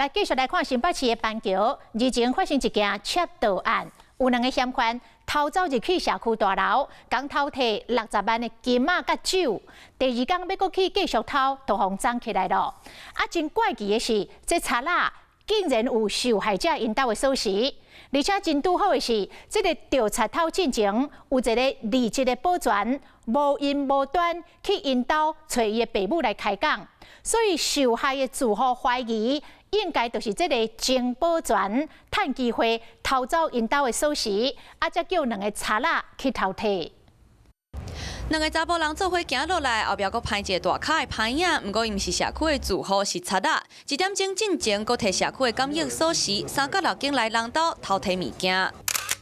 來繼續來看新北市的板橋，日前發生一件竊盜案，有兩个嫌犯偷走入去社區大樓，共偷提60萬的金仔佮酒。第二工欲閣去繼續偷，就予摠起來囉。啊，真怪奇的是，這賊仔竟然有受害者𪜶兜的鎖匙，而且真拄好的是，這个盜賊偷進前有一个離職的保全，無緣無端去𪜶兜揣伊的爸母來開講，所以受害的住戶懷疑，應該就是這个前保全趁機會偷走𪜶兜的鎖匙，啊，才叫兩个賊仔去偷提。兩个查埔人做伙行落來，後壁閣排一个大跤的歹影，毋過伊毋是社區的住戶，是賊仔。一點鐘進前，閣提社區的感應鎖匙，三甲六間來人兜偷提物件。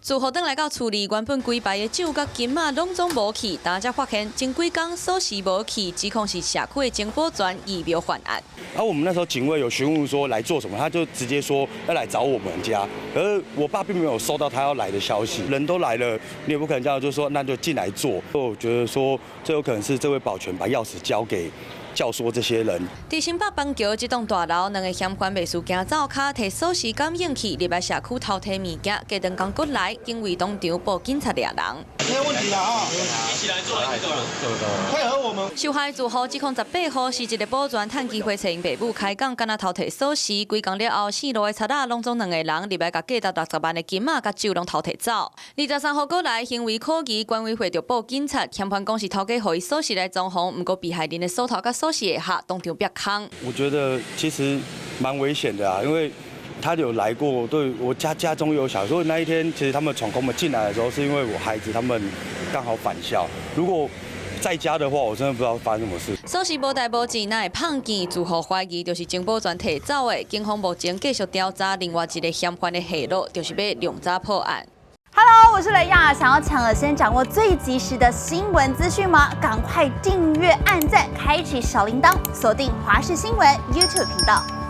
住戶轉來到厝裡，原本規排的酒佮金仔攏總無去，今才發現前幾工鎖匙無去，指控是社區的前保全預謀犯案。啊，我們那時候警衛有詢問說來做什麼，他就直接說要來找我們家，而我爸並沒有收到他要來的消息。人都來了，你也不可能這樣就說那就進來做。我覺得說這有可能是這位保全把鑰匙交給教唆這些人。佇新北板橋這棟大樓，兩个嫌犯袂輸行走跤，提鎖匙感應器入來社區偷提物件，過兩工閣來，警衛當場報警察掠人。沒有問題啦，啊！一起來做，配合我們。受害住戶指控18號是一个保全趁機會揣𪜶爸母開講，敢若偷提鎖匙，幾工了後，四路的賊仔攏總兩个人入來，共價值60萬的金仔佮酒攏偷提走。23號閣來行為可疑，管委會就報警察，嫌犯講是頭家予伊鎖匙來裝潢，毋過被害人的鎖頭佮鎖匙盒當場煏空。我覺得其實蠻危險的啊，因為他有來過，對我家家中有小，所以那一天其實他們闖空門進來的時候，是因為我孩子他們剛好返校。如果在家的話，我真的不知道發生什麼事。鎖匙無代無誌，哪會碰見？住戶懷疑就是前保全提走的。警方目前繼續調查另外一个嫌犯的下落，就是欲量查破案。 Hello，我是雷亞，想要搶先掌握最及時的新聞資訊嗎？趕快訂閱、按讚、開啟小鈴鐺，鎖定華視新聞 YouTube 頻道。